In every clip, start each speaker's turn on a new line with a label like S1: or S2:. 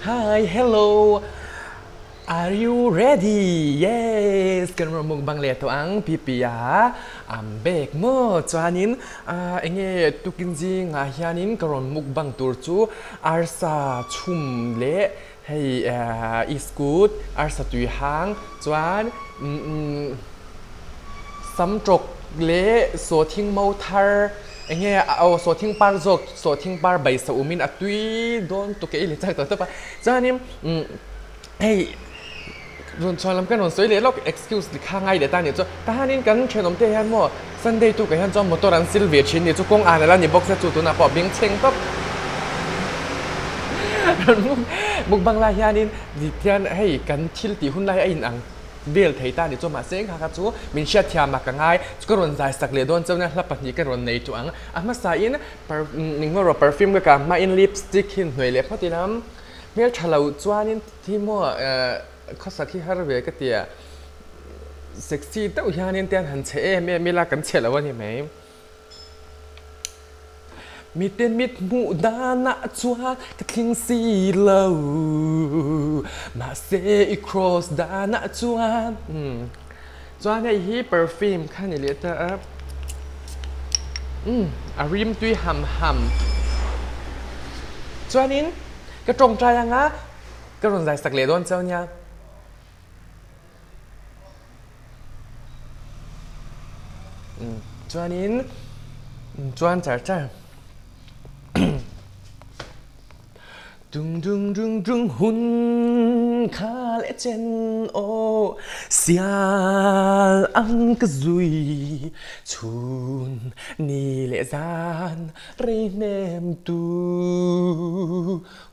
S1: Hi, hello. Are you ready? Yes, kan rawn mukbang leh tawh ang Pipi a am bek maw? Chuanin enge tukin zingah hianin ka rawn mukbang tur chu arsa chhum leh hei iskut, arsa tui hang chuan samtawk leh sawhthing mo thar enge aw sawhthing par zawk sawhthing par bai sa awmin a tui dawn tuk e i leh chak tawh tawp a chuanin hei rawn chhuan lam kan rawn sawi leh lawk excuse kha ngai leh ta a nih chu tahanin kan thenawm te hian maw Sunday tukah hian chuan motor an sil ve thin ni chu kawng an ala ni bawk se chu tunah pawh beng chheng tawp mukbang lai hianin tihian hei kan thil tih hun lai a inang vel thei ta ni chu mahse engkha kha chu min hriat thiam a ka ngai chu ka rawn zai sak leh dawn chuan hla pahnih ka rawn nei tawh ang a hmasa in engemaw perfume ka kah hma in lipstick hi hnuai leh phawt ila hmeltha lo chuanin thi maw khawsak hi har ve ka tia. Sexy deuh hianin te an han che em em ila kan che lo a ni mai. Mite mit hmuh danah chuan ka tling si lo mahse i cross danah chuan umm chuan hei hi perfume kha ni leh ta a umm a rim tui ham ham chuanin ka tawngtai anga ka rawn zai sak leh dawn cheu nia. Chuanin chuan char char Dung dung dung dung hun kha leh chen aw sial ang ka zui chhun ni leh zan rei hnem tu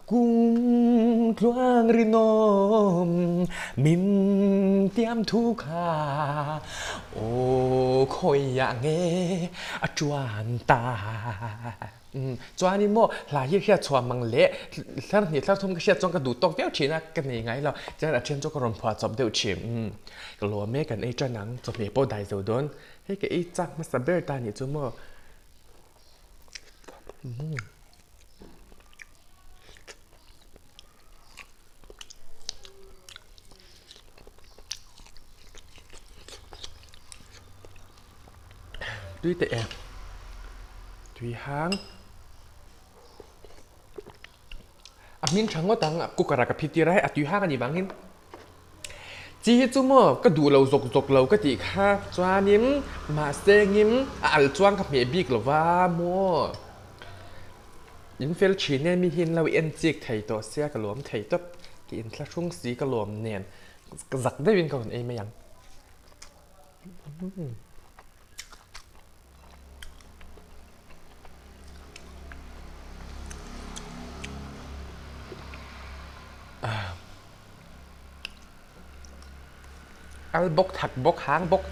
S1: Kung tluang rinawm min tiam thu kha aw khawiah nge a tuan ta. Chuanin maw hla hi hriat chhuah mang leh thlar hnih thlar thum ka hriat chuan ka duh tawk viau thin a, ka nei ngai lo. Chuan a then chu ka rawn phuah chawp deuh thin. Ka lawm e kan ei tan ang, chawhmeh pawh dai zo dawn. Hei ka ei chak hmasa ber ta nih chu maw. Tui teh e tui hang a hming tha ngawt ang cooker ah ka phit tir a hei a tui hang a nih vangin chi hi chu maw ka duh lo zawk zawk lo ka tih kha chuanin mahse ngim a al chuan ka hmeh bik lo va maw. In fel thin e, mi hi in lo en chik thei tawh sia ka lawm thei tawp, ka inthlahrung si ka lawm nen ka zak deuhin ka rawn ei mai ang. Al bawk, thak bawk, hang bawk.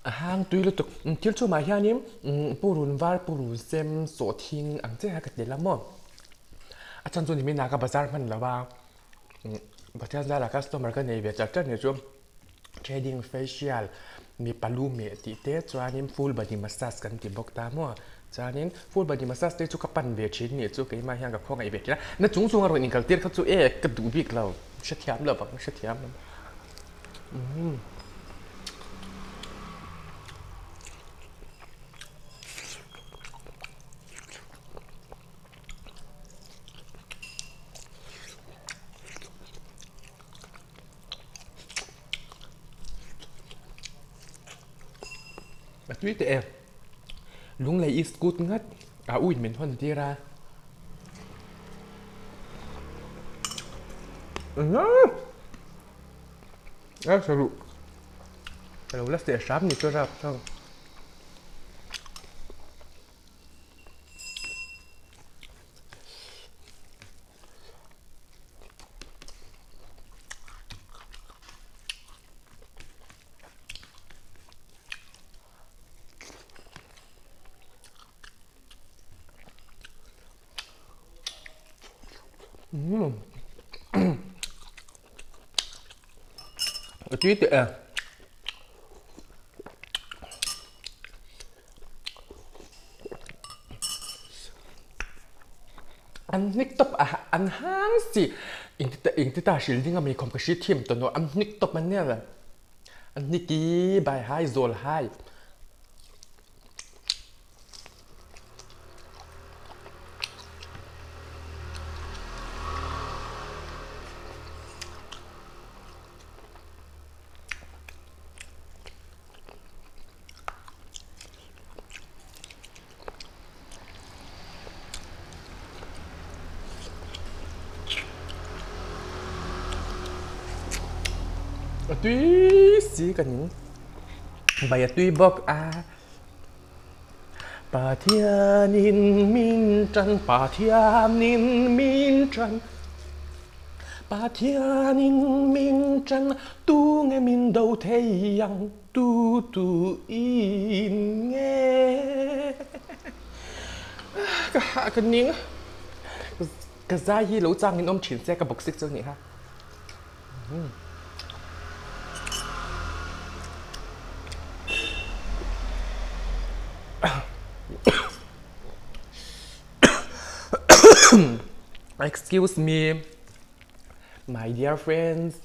S1: A hang tui lutuk thil chhumah hianin purun var purun sem sawhthing ang chiah kha ka ti la maw a chhan chu nimin ah ka bazar hman lo a Pathian zara customer ka nei ve char char ni chu threading facial mipa lu meh tih te chuanin full body massage kan ti bawk ta maw. Chuanin full body massage te chu ka pan ve thin nih chu keimah hian ka khawngaih ve thin a, na chung chung a rawn inkal tir kha chu e ka duh bik lo, hrethiam lo vang hrethiam lo. Umm. A tui teh e. Lunglei East kut ngat a uin min hawn tir a. A saruh a lo la seh hram ni chu rap thang. A tui teh e. An hnik tawp a an hang si engti ta hril ding a mi khawm ka hri thiam tawn an hnik tawp a nia le. An hnik i bai hai zawl hai. A tui si kan in bai a tui bawk a Pathianin min tan Pathianin min tan Pathianin min tan tunge min do thei ang Tu tu in nge ka hah ka ning ka zai hi lo chang in awm thin se ka bawk sik chu nih kha. Excuse me my dear friends.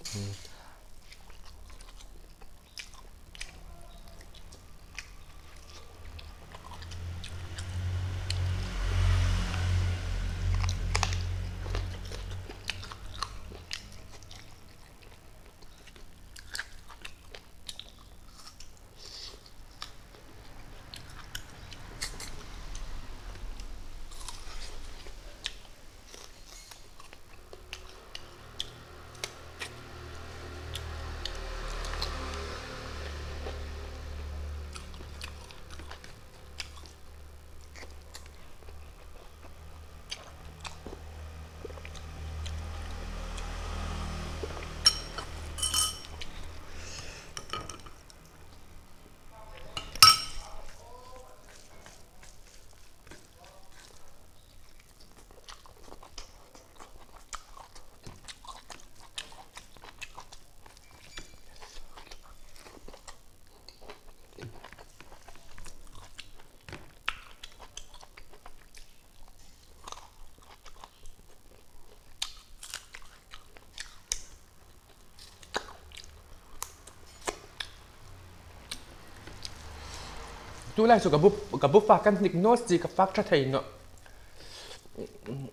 S1: Tulai chu ka bu fak kan hnik nawl si ka fak tha thei nawh.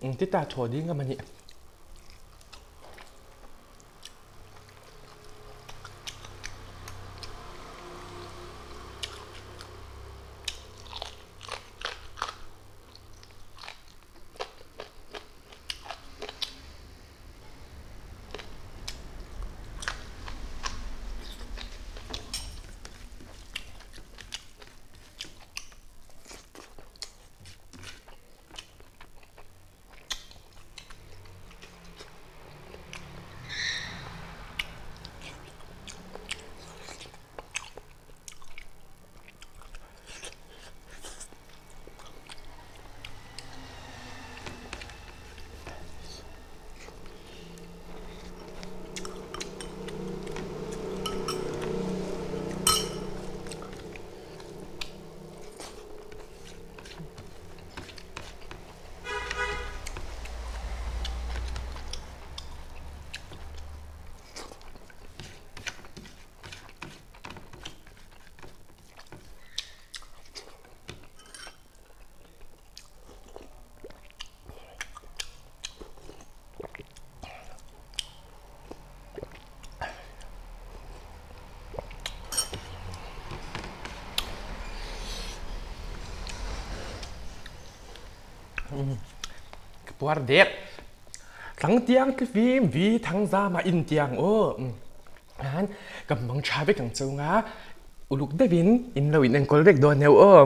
S1: Engti ta thaw ding a mani. puar dek. Tlangtiang tlifim vi thangzama intiang aw. An ka mang tha vek ang cheu nga uluk deuhin in lo in enkawl vek dawn heuh aw.